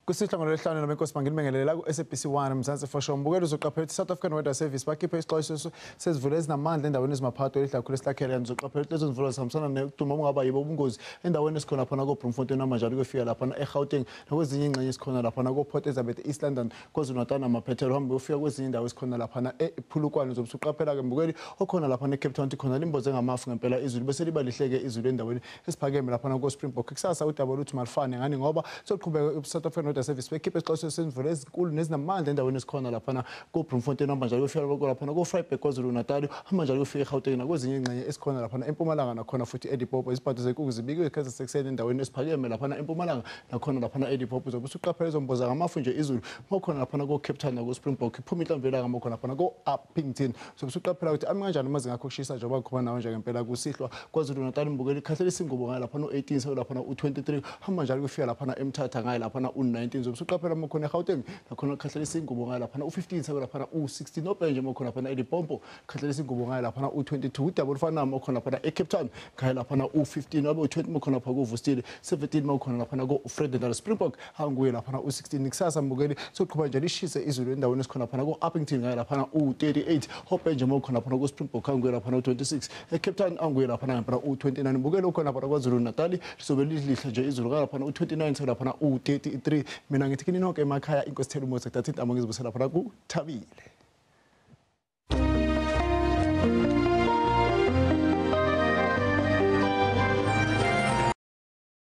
Kusihlwa ngolwesihlanu noma inkosi manginibingelela ku-SABC 1 Mzansi for sure. Mbukelo uzoqaphela ukuthi South African Weather Service bakhiphe isixwayiso sezimvula ezinamandla endaweni ezimaphakathi kwelihlakhulu esilakhele. Uzoqaphela ukuthi lezo mvula zihambisana nokuduma okungaba yibo ubungozi endaweni esikhona laphana ko-Bloemfontein noma njalo kuyofika laphana eGauteng nakwezinye ingxenye esikhona laphana ko-Port Elizabeth, East London, KwaZulu-Natal namaphethelo, uhambe uyofika kwezinye indawo esikhona laphana ePhulukwane. Uzobe usuqaphela-ke mbukeli okhona laphana eCape Town khona limboze ngamafu ngempela izulu bese liba lihleke izulu endaweni esiphakeme laphana ko-Springbok. Kusasa udaba luthi malifane ngani ngoba soqhubeka South African Weather Service bekhiphe isixwayiso sezimvula ezinkulu nezinamandla endaweni esikhona laphana ko-Bloemfontein, hamba njalo kuyofika laphana ko-Vryburg, KwaZulu-Natal, hamba njalo kuyofika eGauteng nakwezinye ingxenye esikhona laphana eMpumalanga nakhona futhi eLimpopo. Izibhadu zenkukhu zibikiwe isikhathi sasekuseni endaweni esiphakeme laphana eMpumalanga nakhona laphana eLimpopo. Uzobe usuqaphela izomboza ngamafu nje izulu makhona laphana ko-Cape Town nako-Springbok, iphuma inhlamvu yelanga makhona laphana ko-Upington. Uzobe usuqaphela ukuthi ami kanjani amazinga akho okushisa njengoba ngikhuluma nawe nje ngempela kusihlwa. KwaZulu-Natal mbukeli ikhahlela isingubo ngayo laphana u-18 seyo laphana u-23, hamba njalo kuyofika laphana eMthatha ngayo laphana u-19. Uzobe usuqaphela makhona eGauteng nakhona khahlela isingubo ngayo laphana u-15 seyo laphana u-16, noBhenje makhona laphana eLimpopo khahlela isingubo ngayo laphana u-22, udaba olufanayo makhona laphana eCape Town ngayo laphana u-15, wabe u-20 makhona lapha kuVustile, 17 makhona laphana ko-Vredendal, Springbok anguye laphana u-16. Kusasa mbukeli soqhuba nje lishise izulu endaweni esikhona laphana ko-Upington ngayo laphana u-38, Hobhenje makhona laphana ko-Springbok anguye laphana u-26, eCape Town anguye laphana ngempela u-29. Mbukeli ukhona laphana KwaZulu-Natal lizobe lilihle nje izulu laphana u-29 seyo laphana u-33. Mina ngithi kini nonke emakhaya inkosi Thela Umuzi kuthatha intamo ngizibusela laphana kuThabile.